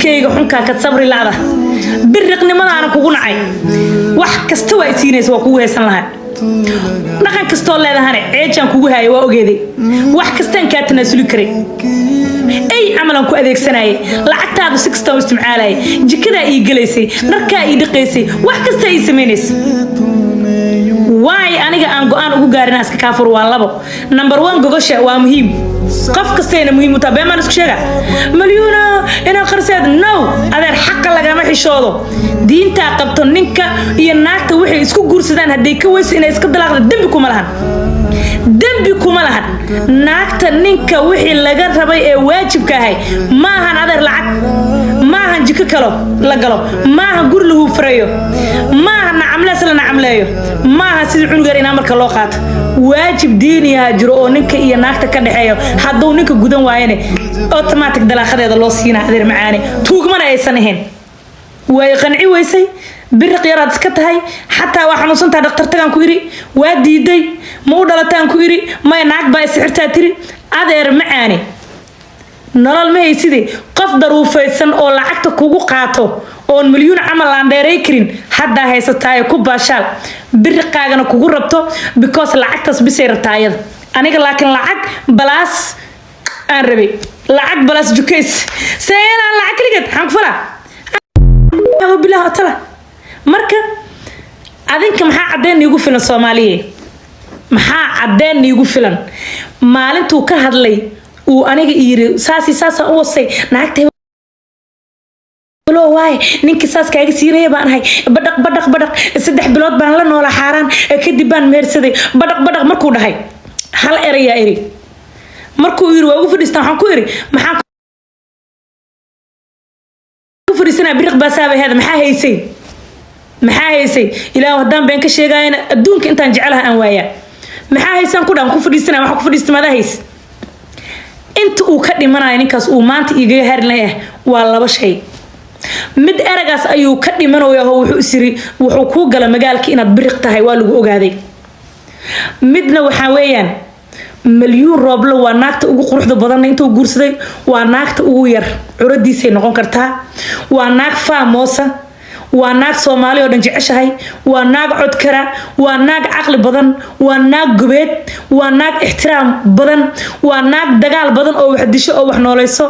Dhaqankayga xunkaa kad sabri la'da, biriqnimadaana kugu nacay. Wax kasta waa isiinaysa, waa kugu haysan lahaa. Dhaqan kastoo leedahane ceejaan kugu haaya, waa ogeeday. Wax kastaan kaa tanaasuli karay, ay camalan ku adeegsanayay. Lacagtaadu si kastaa u isticmaalayay, jikadaa ii gelaysay, dharkaa ii dhaqaysay, wax kastaa ii samaynaysay. Waay aniga aan go-aan ugu gaarin iska kaafur waa labo. Number one, gogosha waa muhiim, qof kastayna muhiim u taha. Been baan isku sheega? Malyuuna inaa qarseed? No adeer, xaqa lagama xishoodo. Diintaa qabto ninka iyo naagta waxay isku guursadaan hadday ka weyso inay iska dalaaqda, dembi kuma lahan, dembi kuma lahan. Naagta ninka wixii laga rabay ee waajibka ahay ma ahan adeer lacag, ma ahan jiko kalo la galo, ma ahan guri la huufrayo, ma ahan nacamlees la nacamleeyo, ma aha sidii cunug yar inaa marka loo qaato. Waajib diiniyaha jiro oo ninka iyo naagta ka dhexeeyo. Hadduu ninka gudan waayane, automatic dalaaqadeeda loo siinaa. Adeer macaane, tuugmana aysan ahayn. Way qanci weysay. Biriq yaraad iska tahay, xataa waa xanuunsantaha, dhaktartagaan ku iri, waa diiday. Ma u dhalataan ku iri, maya, naag baa isixirtaa tiri. Adeer macaane, nolol ma hayside. Qof daruufaysan oo lacagta kugu qaato oon milyuun camal aan dheeray karin haddaa haysataaye, ku baashaal. Biriqaagana kugu rabto because lacagtaas bisay rabtaa ayada. Aniga laakiin lacag plus aan rabay, lacag plus jukays seelaan, lacag kaligeed maxaan ku falaa? Bilah tala. Marka adinka maxaa caddeen niigu filan, Soomaaliye? Maxaa caddeen niigu filan? Maalintuu ka hadlay uu aniga yiri saasi saasaan u wasay naagta lo, waaye ninkii saas kaaga siinaya baan ahay. Badhaq badhaq badhaq, 3 bilood baan la noolaa xaaraan, kadib baan mehersaday. Badhaq badhaq markuu dhahay, hal erayaa iri. Markuu yiri waa ugu fadhiistaan, waxaan ku iri: maxaan ku fadhiisanaa? Biriq baasaaba heeda. Maxaa haysay? Maxaa haysay? Ilaah, haddaan been ka sheegayana adduunka intaan jecelaha aan waayaa. Maxaa haysaan ku dhan ku fadhiisanaa? Waxaa ku fadhiista madaa hays. Inta uu ka dhimanayo ninkaas uu maanta igaga harin layahay waa laba shay. Mid eragaas ayuu ka dhimanaya oo wuxuu isiri wuxuu kuu gala magaalka inaad biriq tahay, waa lagu ogaaday. Midna waxaa weeyaan, Malyuun Rooblo waa naagta ugu quruxda badanna intuu guursaday, waa naagta ugu yar, curadiisay noqon kartaa. Waa naag famous ah, waa naag Soomaali oo dhan jeceshahay, waa naag codkara, waa naag caqli badan, waa naag gobeed, waa naag ixtiraam badan, waa naag dagaal badan oo wax disho oo wax nooleyso.